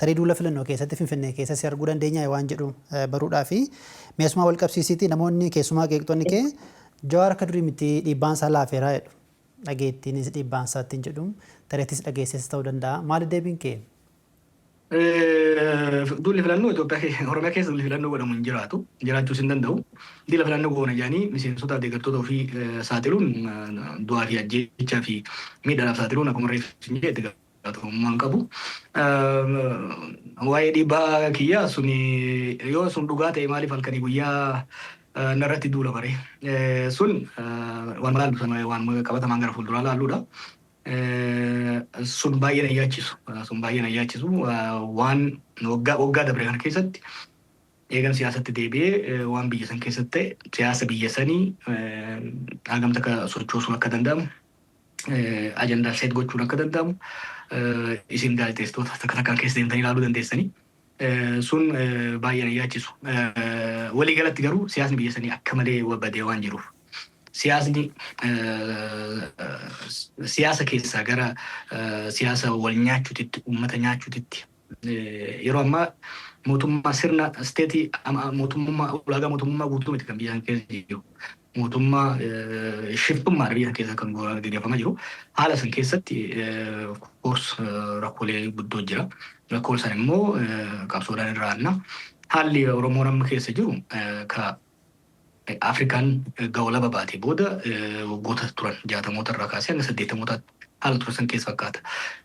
Tarii duula filannoo keessatti Finfinnee keessa si arguu dandeenya waan jedhu baruudhaa fi meeshumaa wal qabsiisiiti namoonni, keessumaa qeeqxonni kee, Jawaar akka durii miti, dhiibbaan isaa laafeeraa jedhu. Dhageettiinis dhiibbaan isaa ittiin jedhu tareettis dhageesses ta'uu danda'a. Maali deebiin kee? Duulli filannoo Itoophiyaa, Oromiyaa keessa duulli filannoo godhamu hin jiraatu. Jiraachuus hin danda'u. Duula filannoo goona jedhanii miseensota, deeggartoota ofii saaxiluun, du'aa fi ajjeechaa fi miidhaadhaaf saaxiluun, akkuma reeffi hin jedhe, itti gaafatamummaa hin qabu. Waa'ee dhiibbaa kiyyaa suni, yoo sun dhugaa ta'e, maaliif halkanii guyyaa narratti duula bare? Sun waan laallu sana, waan qabatamaan gara fuulduraa laalluudha. Sun baay'ee na yaachisu. Sun baay'ee na yaachisu. Waan waggaa waggaa dabre kana keessatti eegan siyaasatti deebi'ee waan biyya san keessatti ta'e, siyaasa biyya sanii hagam takka sochoosuun akka danda'amu, ajandaa set gochuun akka danda'amu, isin gaazexeessitoota takka takkaan keessa deemtanii ilaaluu dandeessanii. Sun baay'ee na yaachisu. Waliigalatti garuu siyaasni biyya sanii akka malee badee waan jiruuf, siyaasni siyaasa keessaa gara siyaasa wal nyaachuutitti, uummata nyaachuutitti, yeroo ammaa mootummaa sirna state mootummaa, ulaagaa mootummaa guutuu miti kan biyya san keessa jiru. Mootummaa shiftummaadha biyya keessa kan gaggeeffamaa jiru. Haala san keessatti of course rakkoolee guddoo jira. Rakkoo san immoo qabsoodhaan irraa aanna. Haalli Oromoon amma keessa jiru ka Afrikaan gawlaba baatee booda waggoota turan 60moota irraa kaasee hanga 80mootaatti haala ture san keessa fakkaata.